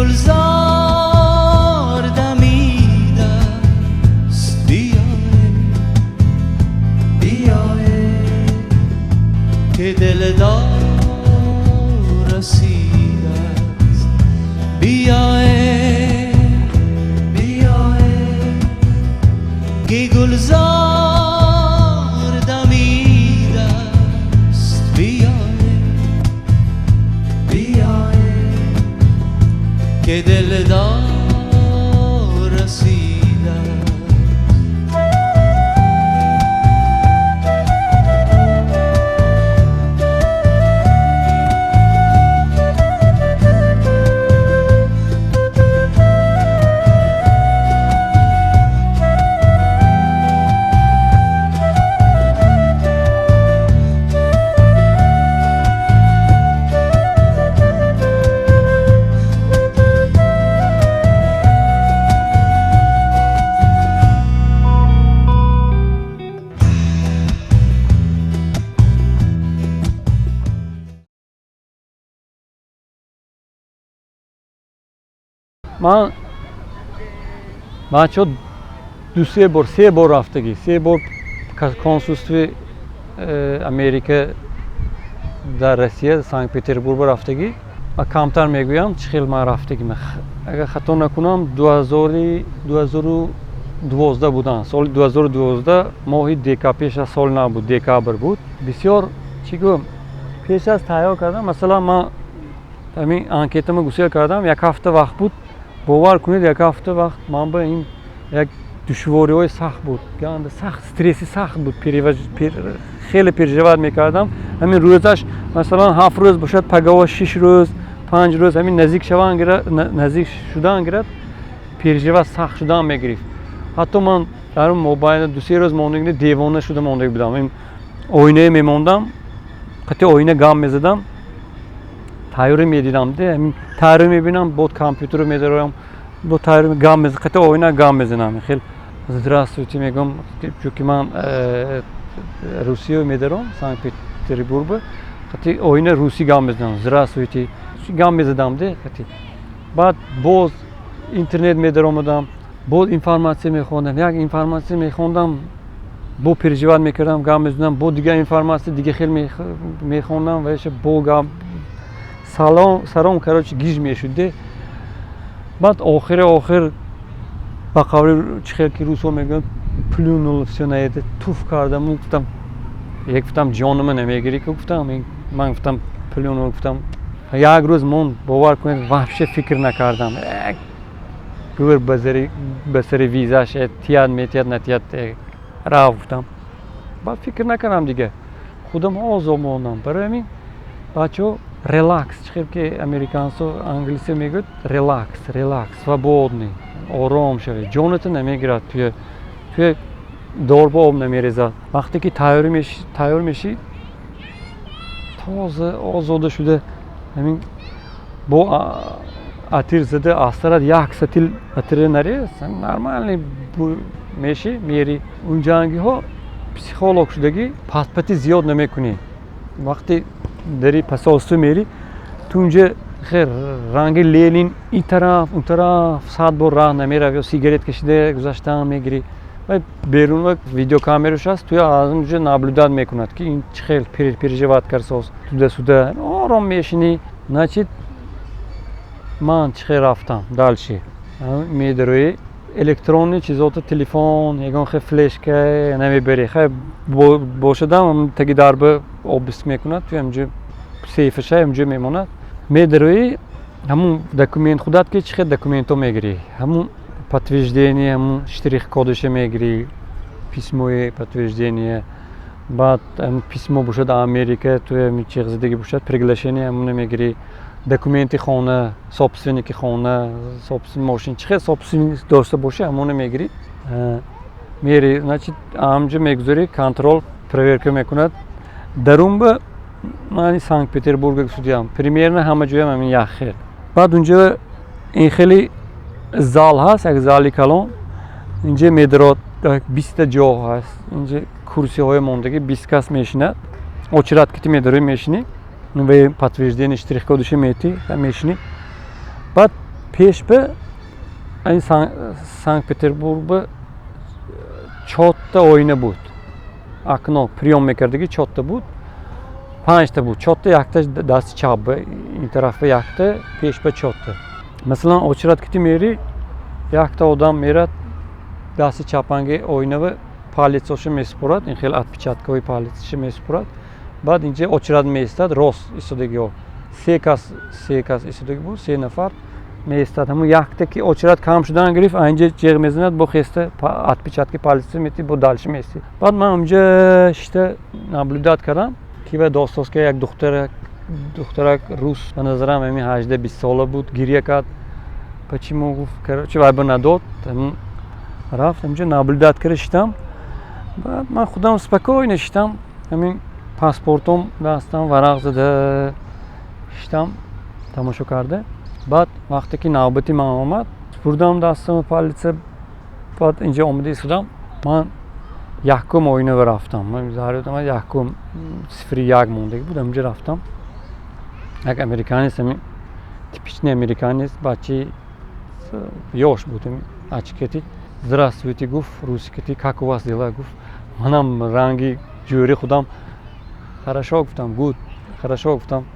Гулзор дамидааст. Биёе, биёе, ки дилдор расидааст. Биёе, биёе, ки гулзор дамидааст. Биёе, биёе, ки дилдор расидааст. Ман, бачаҳо, ду се бор, се бор рафтагӣ, се бор консулстви Америка дар Россия, Санкт Петербург рафтагӣ ва камтар мегӯям, чӣ хел ман рафтагӣ. Агар хато накунам, 2012 будам, соли 2012, моҳи декабр, пеш аз соли нав буд, декабр буд. Бисёр, чӣ гӯям, пеш аз тайёр кардам, масалан, ман ҳамин анкетамо гусел кардам, як ҳафта вақт буд. Бовар кунед, як ҳафта вақт ман ба ин як душвориҳои сахт буд, ганда сахт, стресси сахт буд, хеле переживать мекардам. Ҳамин рӯзаш, масалан, 7 рӯз бошад, пагаҳо 6 рӯз, 5 рӯз, ҳамин наздик шаван, наздик шудан гирад, переживать сахт шудан мегирифт. Ҳатто ман дар мобайна 2-се рӯз мондагӣ девона шуда мондагӣ будам. Ин оинае мемондам, қати оина гам мезадам, тайёрӣ медидам, ҳамин тайёрӣ мебинам, бод компютерро медароям, бо тайёрӣ гам мезанам, қати оина гам мезанам, хел «здравствуйте» мегӯям, чунки ман Русия медаром, Санкт Петербург, қати оина русӣ гам мезанам, «здравствуйте» гам мезадам де қати. Баъд боз интернет медаромадам, боз информатсия мехондам, як информатсия мехондам, бо переживать мекардам, гап мезадам, бо дигар информатсия дига хел мехондам ва яша бо гап салом саром, короче, гиж мешуд де. Баъд охири охир, ба қавли чӣ хел ки русҳо мегӯянд, плюнул всё на это, туф кардаму гуфтам, як гуфтам, ҷонама намегирӣ ку, гуфтам, ман гуфтам, плюнул, гуфтам. Як рӯз монд, бовар кунед, вообще фикр накардам. Гӯр ба сари визаш, тияд метияд, натияд, рав, гуфтам. Баъд фикр накардам дига, худам озод мондам. Барои ҳамин, бачаҳо, релакс, чӣ хел ки американсо, англисиё мегӯяд, релакс, релакс, свободный, ором шавед, ҷоната намегирад, туя дорба об намерезад. Вақте ки тайёр мешӣ, тоза озода шуда, ҳамин бо атир зада, аз сарат як сатил атире нарез, нормальный мешӣ, мери. Унҷангиҳо психолог шудагӣ, патпати зиёд намекунӣ. Вақте дари посольство мери, ту унҷа хер ранги Ленин ин тараф, он тараф сад бор раҳ намерав ё сигарет кашида гузаштан мегирӣ. Ва берун ва видеокамераш аст, туя аз унҷа наблюдать мекунад, ки ин чӣ хел переживать карсоз, туда-сюда, ором мешинӣ. Значит, ман чӣ хел рафтам дальше? Медароӣ, электронный чизото, телефон, ягон хел флешка намебарӣ. Хай, бошадам, таги дарба обыск мекунад, ту ҳамҷо сейфаша ҳамҷо мемонад. Медароӣ, ҳамун документ худат ки чӣ хел документҳо мегирӣ, ҳамун подтверждение, ҳамун штрих-кодаша мегирӣ, письмои подтверждение, баъд письмо бошад Америка, туя чиғзидагӣ бошад, приглашение, ҳамуна мегирӣ, документи хона, собственники хона, собственник мошин, чӣ хел собственник дошта бошӣ, ҳамона мегирӣ, мери. Значит, ҳамҷо мегузорӣ, контроль, проверка мекунад. Дарунба ман Санкт Петербурга судиям, примерно ҳама ҷоям ҳамин як хел. Баъд унҷо ин хеле зал ҳаст, як зали калон, инҷа медарод, 20-та ҷо ҳаст, инҷа курсиҳои мондагӣ, 20 кас мешинад, очередь ки ту медароӣ, мешинӣ, ва подтверждение, штрих-кодашо метӣ, мешинӣ. Баъд Пеш ба ин Санкт Петербург ба чорта оина буд, окно приём мекардагӣ чорта буд, панҷта буд, чорта, якта дасти чап ба, ин тарафа якта, пеш ба чорта. Масалан, очередь кити мери, якта одам мерад, дасти чапанги оинава палец оша месупорад, ин хел отпечатка ҳои палец аша месупорад. Баъд инҷа очередь меистад, рост истодагиҳо се кас, се кас истодагӣ буд, се нафар меистад. Ҳамун якта ки очередь кам шудан гирифт, инҷа ҷеғ мезанад, бо хеста отпечатки пальца мети, бо дальше меистӣ. Баъд ман унҷа шита наблюдать кардам, ки ба достоска як духтарак, духтарак рус, ба назарам ҳамин 18-20 сола буд, гиря кард. Почему, гуфт, короче, вай ба надод, рафт. Ҳамҷо наблюдать карда шитам. Баъд ман худам спокойно шитам, ҳамин паспортом дастам, варақ зада шитам, тамошо карда. Баъд вақте ки навбати ман омад, бурдам дастама палец а. Баъд инҷа омада истодам. Ман якум оинава рафтам, якум сифри як мондагӣ буд, ҳамҷа рафтам. Як американец, ҳамин типичный американец, бачаи ёш буд, очки кати. «Здравствуйте», гуфт, русикати, «как у вас дела?» гуфт. Манам ранги ҷӯри худам «хорошо» гуфтам, «good», «хорошо» гуфтам.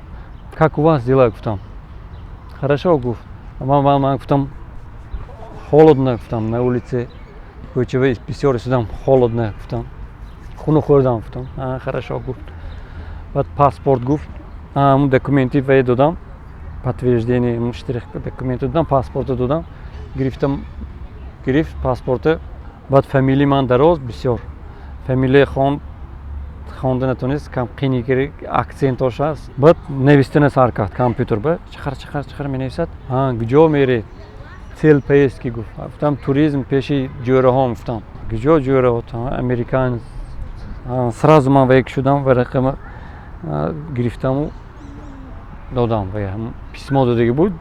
«Как у вас дела?» гуфтам. «Хорошо», гуфт. Ман гуфтам: «Холодно», гуфтам, «на улице, кӯчава бисёр истодам, холодно», гуфтам, «хунук хӯрдам», гуфтам. «Хорошо», гуфт. Баъд «паспорт» гуфт. Ҳамун документи вае додам, подтверждение штрих документи додам, паспорто додам, гирифтам, гирифт паспорта. Баъд фамилияи ман дароз бисёр, фамилия хонд, хонда натонист, кам қини акцент ош аст. Баъд навистана сар кард компютер ба, чақар, чақар, чақар менависад. «Куҷо меред, цель поездки?» гуфт. Гуфтам: «Туризм, пеши ҷӯраҳом», гуфтам. «Куҷо ҷӯраҳо?» Американ. Сразу ман ваек шудам, варақама гирифтаму додам. Письмо додагӣ буд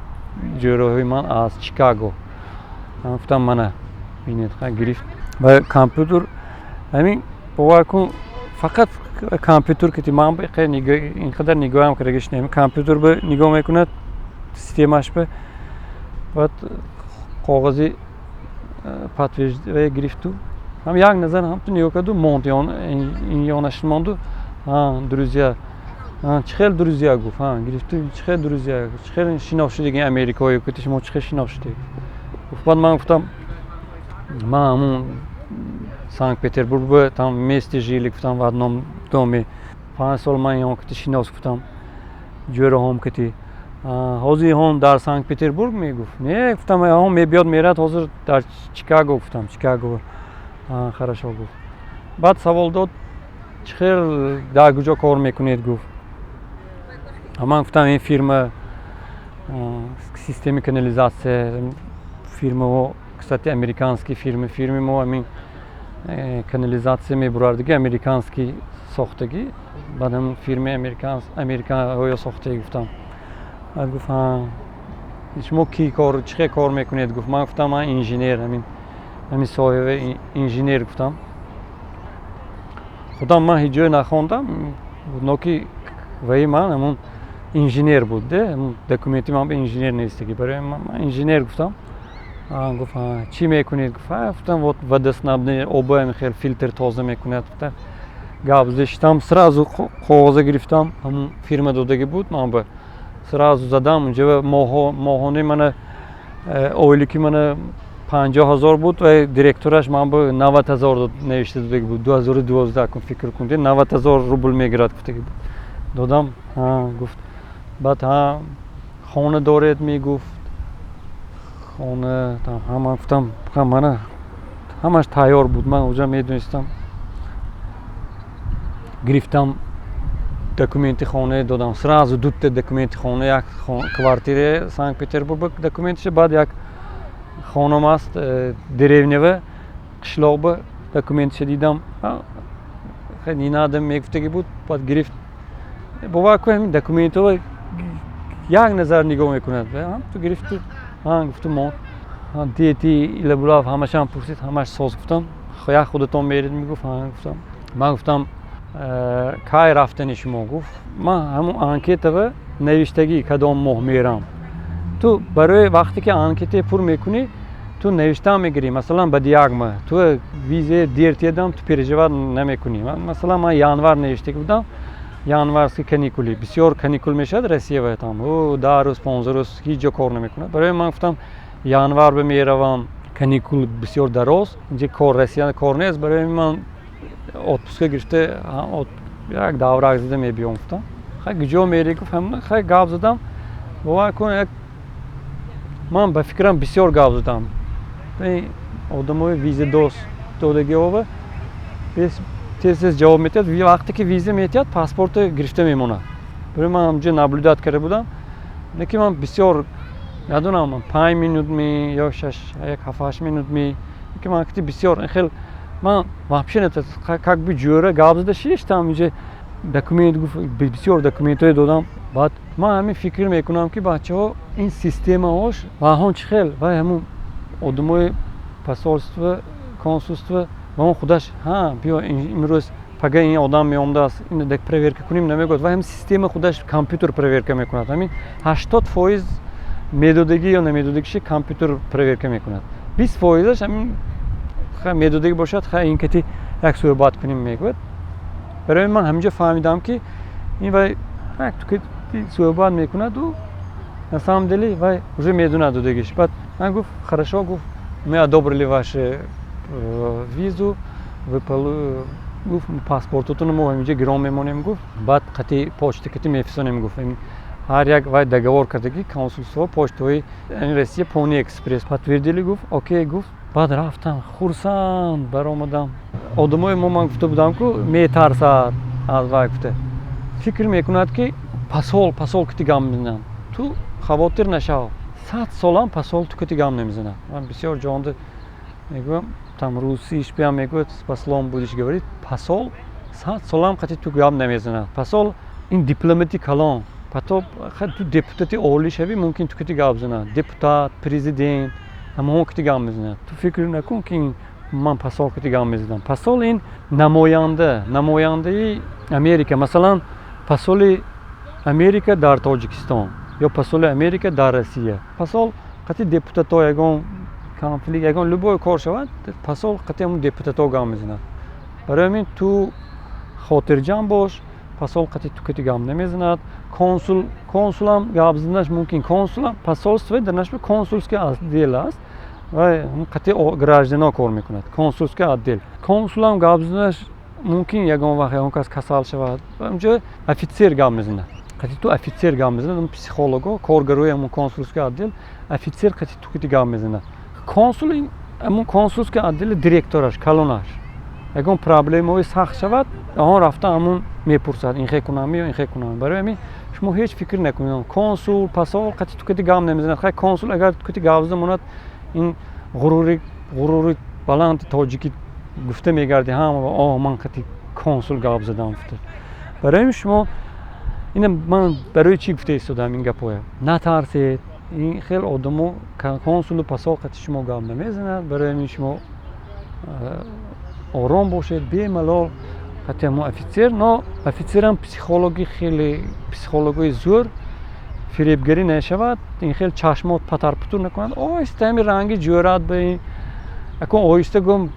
ҷӯраҳои ман аз Чикаго. Гуфтам: «Мана, бинед». Гирифт ва компютер ҳамин, бовар кун, фақат компютер ки ман ин қадар нигоҳам кардагиш не, компютер ба нигоҳ мекунад, системаш ба. Баъд коғази подтверждение гирифту ҳам як назар ҳамту нигоҳ карду монд, ин ёнаш монду. «Друзья, чӣ хел друзья?» гуфт. Гирифту: «Чӣ хел друзья, чӣ хел шинос шудеги америкои гуфти, шумо чӣ хел шинос шудег?» гуфт. Баъд ман гуфтам: «Ман ҳамун Санкт Петербург, там вместе жили», гуфтам, «в одном доме 5 сол, ман ён кати шинос», гуфтам, «ҷӯраҳом кати». «Ҳозир ҳон дар Санкт Петербург?» мегуфт. «Не», гуфтам, «ҳон мебиёд, мерад, ҳозир дар Чикаго», гуфтам, «Чикаго». «Хорошо», гуфт. Баъд савол дод: «Чӣ хел, дар куҷо кор мекунед?» гуфт. Ман гуфтам: «Ин фирма, системаи канализация, фирмао, кстати, американский фирма, фирми мо ҳамин канализация мебурардиги, американский сохтагӣ, баъд ҳамн фирмаи америкаҳоё сохтагӣ», гуфтам. Баъд гуфт: «Шумо ки кор, чӣ хел кор мекунед?» гуфт. Ман гуфтам: «Ман инженер, ҳамин соҳиба инженер», гуфтам. Худам ман ҳеҷ ҷое нахондам, ноки ваи ман ҳамун инженер буд де, документи ман ба инженер навистагӣ, барои ман инженер гуфтам. Гуфт: «Чӣ мекунед?» гуфт. Гуфтам: «Вот водоснабжение, оба ҳамин хел филтр тоза мекунад», гуфтам. Гап зештам, сразу коғоза гирифтам, ҳамун фирма додагӣ буд ман ба, сразу задам унҷа. Моҳонаи мана ойлики мана 50 000 буд ва директораш ман ба 90 000 навишта додагӣ буд. 2012 кун, фикр кун, 90 000 рубл мегирад гуфтагӣ буд. Додам. Гуфт. Баъд «Хона доред?» мегуфт. Хона ҳама, гуфтам, мана, ҳамаш тайёр буд, ман уҷа медонистам. Гирифтам, документи хона додам, сразу дута документи хона, як квартира Санкт Петербург документиша, баъд як хонам аст деревня ва, қишлоқба, документиша дидам. «Не надо» мегуфтагӣ буд. Баъд гирифт. Бовар кун, ҳамин документҳо як назар нигоҳ мекунад, ҳамту гирифту гуфту монд. Дети илабулав ҳамашам пурсид, ҳамаш соз гуфтам. «Як худатон меред?» мегуфт. Гуфтам. Ман гуфтам: «Кай рафтани шумо?» гуфт. Ман ҳамун анкетава навиштагӣ кадом моҳ мерам. Ту барои вақте ки анкета пур мекунӣ, ту навиштан мегирӣ, масалан, ба як моҳ ту визе дер тиядам, ту переживать намекунӣ. Масалан, ман январ навиштагӣ будам, январский каникулы, бисёр каникул мешавад Россия, там 10 рӯз, 15 рӯз ҳеҷ ҷо кор намекунад. Барои ман гуфтам, январ ба меравам, каникул бисёр дароз, инҷа кор, Россия кор нест, барои ман отпуска гирифта, як даврак зада мебиём, гуфтам. Хай, куҷо мерӣ, гуфт. Хай, гап задам, бовар кун, як ман ба фикрам бисёр гап задам. Одамои визадост додагиова тез тез ҷавоб метиҳад. Вақте ки виза метиҳад, паспорто гирифта мемонад. Барои ман ҳамҷо наблюдать карда будам, леки ман бисёр надонам, 5 минут ми ё шаш, як ҳафт ҳашт минут ми, ки ман кати бисёр хел ман вообще как бы ҷӯра гап зада шиштам инҷа. Документ гуфт, бисёр документҳое додам. Баъд ман ҳамин фикр мекунам, ки бачаҳо, ин системаҳош ваҳон чӣ хел, вай ҳамун одамои посольство, консульство ва он худаш ҳа, биё имрӯз, пага ин одам меомадааст, ин проверка кунем, намегӯяд. Ва ҳамин система худаш, компютер проверка мекунад. Ҳамин 80% медодагӣ ё намедодагиша компютер проверка мекунад, 20 фоизаш ҳамин медодагӣ бошад, хай, ин кати як суҳбат кунем, мегӯяд. Барои ман ҳаминҷо фаҳмидам, ки ин вай суҳбат мекунаду на самом деле вай уже медонад додагиш. Баъд ман гуфт: «Хорошо», гуфт, «мы одобрили вашу визу, вы», гуфт, «паспортотонро мо ҳаминҷо гирон мемонем», гуфт, «баъд қати почта кати мефисонем», гуфт. Ҳар як вай договор кардаги консулство, почтаҳои Россия, Пони Экспресс подтвердили, гуфт, окей, гуфт. Баъд рафтам, хурсанд баромадам. Одамои мо, ман гуфта будам ку, метарсад аз вай, гуфта фикр мекунад, ки посол кати гап мезанам. Ту хавотир нашав, 100 солам посол ту кати гап намезанад. Ман бисёр ҷонда мегӯям, там русишпиам мегӯяд: «С послом будешь говорить». Посол 100 солам қати ту гап намезанад. Посол ин дипломати калон. Потом ту депутати олӣ шавӣ, мумкин ту кати гап занад. Депутат, президент, ҳамаҳо кати гап мезанад. Ту фикр накун, ки ман посол кати гап мезанам. Посол ин намоянда, намояндаи Америка. Масалан, посоли Америка дар Тоҷикистон ё посоли Америка дар Россия. Посол қати депутато ягон конфликт, ягон любой кор шавад, посол қати ҳамун депутато гап мезанад. Барои ҳамин ту хотирҷамъ бош, посол қати ту кати гап намезанад. Консул, консулам гап заданаш мумкин. Консулам, посольство дар нашба консульский отдел аст, вай қати граждано кор мекунад, консульский отдел. Консулам гап заданаш мумкин, ягон вақт ягон кас касал шавад, онҷо офитсер гап мезанад қати ту, офитсер гап мезанад. Психолого, коргарои ҳамун консульский отдел, офитсер қати ту кати гап мезанад. Консул ҳамун консульский отдели директораш, калонаш. Ягон проблемаҳои сахт шавад, он рафта ҳамун мепурсад: ин хе кунам ё ин хе кунам. Барои ҳамин шумо ҳеҷ фикр накунед, консул, посол қати ту кати гап намезанад. Хай, консул агар ту кати гап зада монад, ин ғурури баланди тоҷикӣ гуфта мегарди ҳама: «О, ман қати консул гап задам», гуфта. Барои ҳамин шумо ина, ман барои чӣ гуфта истодам ин гапҳоя? Натарсед, ин хел одамо, консулу посол қати шумо гап намезанад. Барои ҳамин шумо ором бошед, бемалол қати ҳамон офитсер. Но офитсерам психологи, хеле психологои зӯр, фиребгарӣ нашавад, ин хел чашмот патарпутур накунад. Оҳиста ҳами ранги ҷӯрат ба акун оҳиста гум,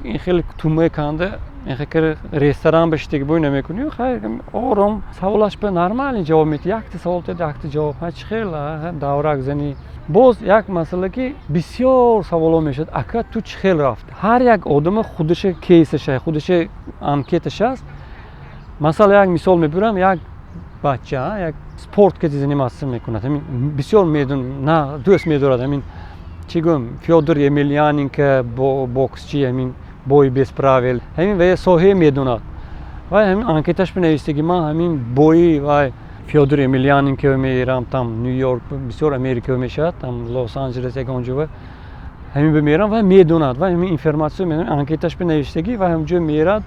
ин хеле тумаи канда, ин хел ресторан башитаги бой намекунӣ. Хай, ором саволаш ба нормально ҷавоб медиҳӣ. Якта савол дед, якта ҷавоб. Ҳа, чӣ хел даврак занӣ? Боз як масъала, ки бисёр саволҳо мешавад: «Ака, ту чӣ хел рафт?» Ҳар як одама худаша кейсаша, худаша анкеташ аст. Масалан, як мисол мебурам: як бача як спорт кати заниматься мекунад, ҳамин бисёр медон на дӯст медорад, ҳамин чӣ гӯям, Фёдор Емельяненко, боксчи, ҳамин бой без правил, ҳамин вая соҳа медонад. Вай ҳамин анкеташ бинависте, ки ман ҳамин бои вай Фёдор Емельяненко мерам, там Ню Йорк, бисёр Америка мешавад, там Лос Анҷелес, ягон ҷо ҳамин бимерам. Вай медонад, вай ҳамин информатсия анкеташ бинавиштагӣ, вай ҳамҷо мерад.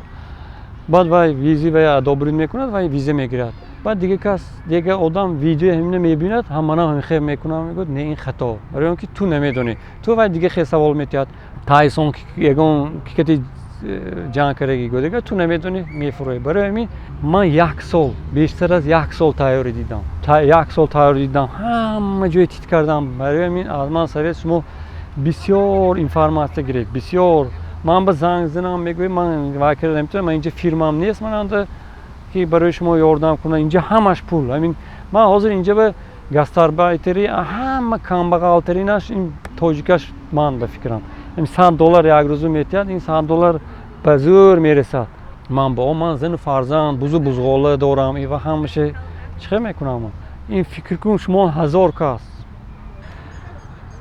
Баъд вай визи вай одобрить мекунад, вай виза мегирад. Баъд дига кас, дига одам видеои ҳамина мебинад: «Ҳа, манам ҳамин хел мекунам», мегӯяд. Не, ин хато, барои он ки ту намедонӣ. Ту вай дига хел савол метиҳад. Тайсон ягон кикати. ҷанг кардаги гӯдага, ту намедонӣ, мефурӯӣ. Барои ҳамин ман як сол, бештар аз як сол тайёрӣ дидам, як сол тайёрӣ дидам, ҳама ҷое тит кардам. Барои ҳамин аз ман совет: шумо бисёр информация гиред, бисёр. Ман ба занг занам, мегӯӣ, ман вай карда наметавонам, ман инҷа фирмам нест, мананда ки барои шумо ёрдам кунам. Инҷа ҳамаш пул. Ҳамин ман ҳозир инҷа ба гастарбайтери ҳама камбағалтаринаш ин тоҷикаш. Ман ба фикрам, $100 як рӯза метиҳад, ин $100 ба зӯр мерасад. Ман ба ман зану фарзанд, бузу бузғола дорам ва ҳамаша чӣ хел мекунам? Ин фикр кун, шумо 1000 кас.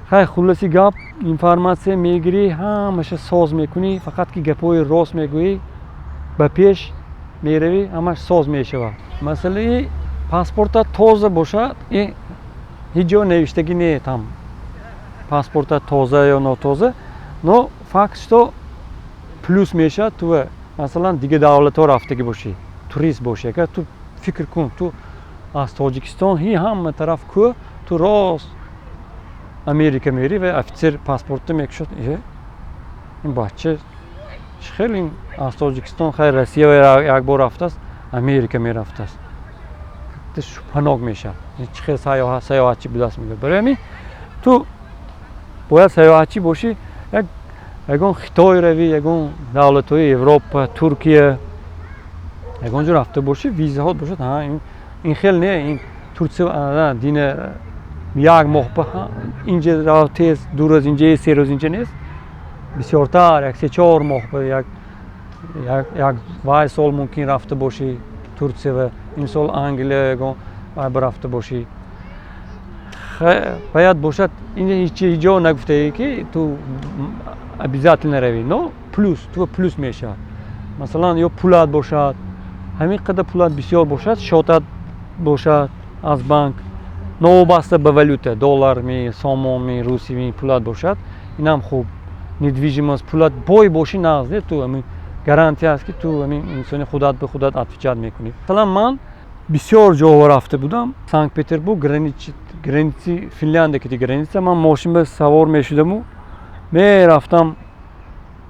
Хай, хулоси гап, информация мегирӣ, ҳамаша соз мекунӣ, фақат ки гапҳои рост мегӯӣ, ба пеш меравӣ, ҳамаш соз мешавад. Масъалаи паспорта тоза бошад, ҳеҷ ҷо навиштагӣ не там паспорта тоза ё нотоза, но факт, что плюс мешавад. Ту, масалан, дигар давлатҳо рафтагӣ бошӣ, турист бошӣ, агар ту фикр кун, ту аз Тоҷикистон ҳи ҳама тараф кӯҳ, ту рост Америка мерӣ ва офитсер паспортта мекушад: ин бача чӣ хел ин аз Тоҷикистон, хайр, Россия як бор рафтааст, Америка мерафтааст? Шубҳанок мешавад, чӣ хел саёҳатчӣ будааст, мегӯяд. Барои ҳамин ту бояд саёҳатчӣ бошӣ, ягон Хитой равӣ, ягон давлатҳои Европа, Туркия, ягон ҷо рафта бошӣ, визаҳот бошад. Ин хел не, ин Турция дина як моҳ инҷа тез, 2 рӯз инҷа, 3 рӯз инҷа нест, бисёртар як 3-4 моҳ, як вай сол мумкин рафта бошӣ Турция ва имсол Англия, ягон вай рафта бошӣ, бояд бошад. Ин ҳеҷ ҷо нагуфтае, ки ту обязательно равӣ, но плюс, ту плюс мешавад. Масалан, ё пулат бошад, ҳамин қадар пулат бисёр бошад, счёт ат бошад аз банк, новобаста ба валюта, долларми, сомонми, русими, пулат бошад, инам хуб. Недвижимость, пулат бой бошӣ, нағз не, ту ҳамин гарантия аст, ки ту ҳамин инсони худат ба худат отвечать мекунӣ. Масалан, ман бисёр ҷоҳо рафта будам. Санкт Петербург, граница и Финляндия, ки граница, ман мошин ба савор мешудаму мерафтам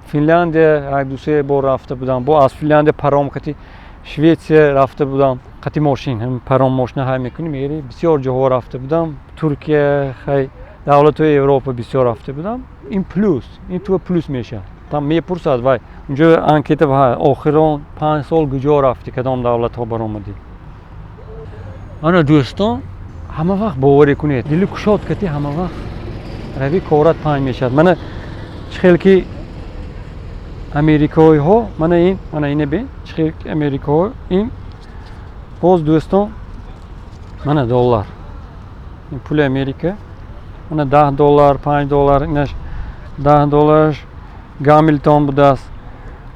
Финляндия, як ду се бор рафта будам. Бо аз Финляндия паром қати Шветсия рафта будам, қати мошин, паром, мошина ҳай мекунӣ, мери. Бисёр ҷоҳо рафта будам, Туркия, хай, давлатҳои Европа бисёр рафта будам. Ин плюс, ин ту плюс мешавад. Там мепурсад вай унҷо анкета: охирон 5 сол куҷо рафтӣ, кадом давлатҳо баромадӣ? Ана, дӯстон, ҳама вақт боварӣ кунед, дили кушод кати ҳама вақт рави, корат панҷ мешавад. Мана чӣ хел ки америкоиҳо, мана ин, мана ине бин, чӣ хел ки америкоҳо. Ин боз, дӯстон, мана доллар, ин пули Америка, мана $10, $5, инаш $10-аш Гамилтон будааст,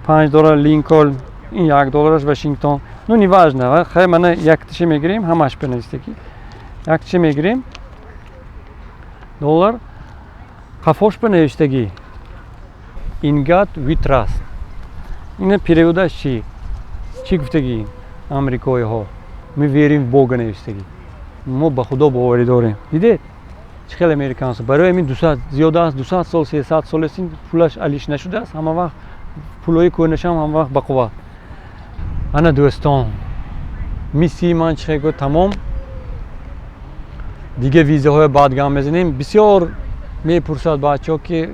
$5 Линколн, ин $1-аш Вашингтон. Ну, неважно, хай, мана якташа мегирем, ҳамаш бинависдаки, якташа мегирем, доллар қафош ба навиштагӣ «In God we trust». Ина перевод аш чӣ? Чӣ гуфтагӣ амрикоиҳо? «Мы верим в Бога» навиштагӣ, мо ба Худо боварӣ дорем. Дидед, чӣ хел американцо? Барои ҳамин 200, зиёда аз 200 сол, 300 сол аст, ин пулаш алиш нашудааст, ҳама вақт пулҳои кӯҳнашам ҳама вақт бақувват. Ана, дӯстон, миссияи ман чӣ хел гуфт, тамом. Дигар визаҳоя баъд гап мезанем. Бисёр мепурсад бачаҳо, ки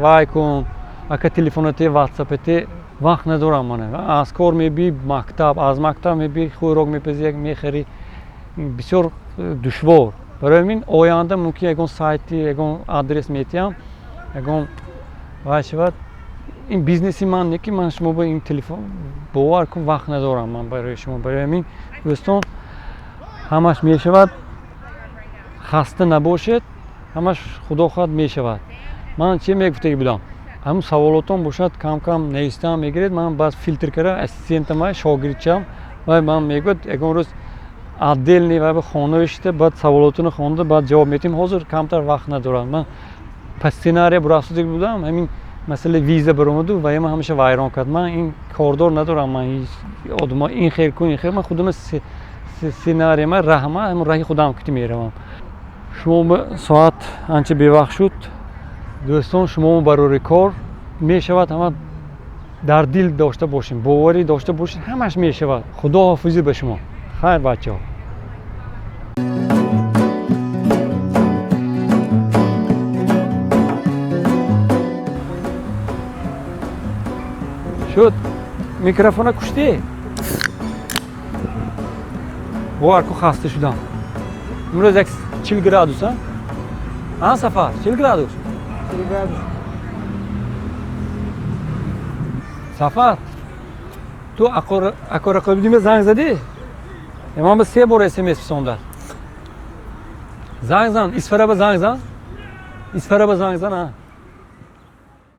вай кун, ака, телефонате, ватсапате. Вақт надорам мана, аз кор мебиӣ, мактаб, аз мактаб мебиӣ, хӯрок мепазӣ, мехарӣ, бисёр душвор. Барои ҳамин оянда мумкин ягон сайти, ягон адрес метиҳам, ягон вай шавад. Ин бизнеси ман не, ки ман шумо ба ин телефон, бовар кун, вақт надорам ман барои шумо. Барои ҳамин, дӯстон, ҳамаш мешавад, хаста набошед, ҳамаш, худо хоҳад, мешавад. Ман чӣ мегуфтагӣ будам? Ҳамун саволотон бошад, кам кам навистаам мегиред, ман баъд филтр карда, ассистентама, шогирдчам вай ман мегӯяд, ягон рӯз отдельный вай хона шида, баъд саволотонро хонда, баъд ҷавоб медиҳем. Ҳозир камтар вақт надорам. Ман по сценария бурафтодаги будам, ҳамин масъалаи виза баромаду вая ман ҳамеша вайрон кард. Ман ин кордор надорам, ман ҳеҷ одама ин хел кун, ин хел, ман худама сценарияма, раҳма, ҳамун раҳи худам кути меравам. Шумо соат анча бевақт шуд, дӯстон, шумо барори кор мешавад ҳама. Дар дил дошта бошем, боварӣ дошта бошед, ҳамаш мешавад. Худо ҳофизӣ ба шумо. Хайр, бачаҳо. Шуд, микрофона куштӣ. Бовар ку, хаста шудам. Имрӯз як 40 градус, а, Сафар, 40 градус. 40 градус. Сафар, ту акорақобидима занг задӣ? Ман ба се бор смс фисондад. Занг зан, Исфараба занг зан, Исфараба занг зан, а.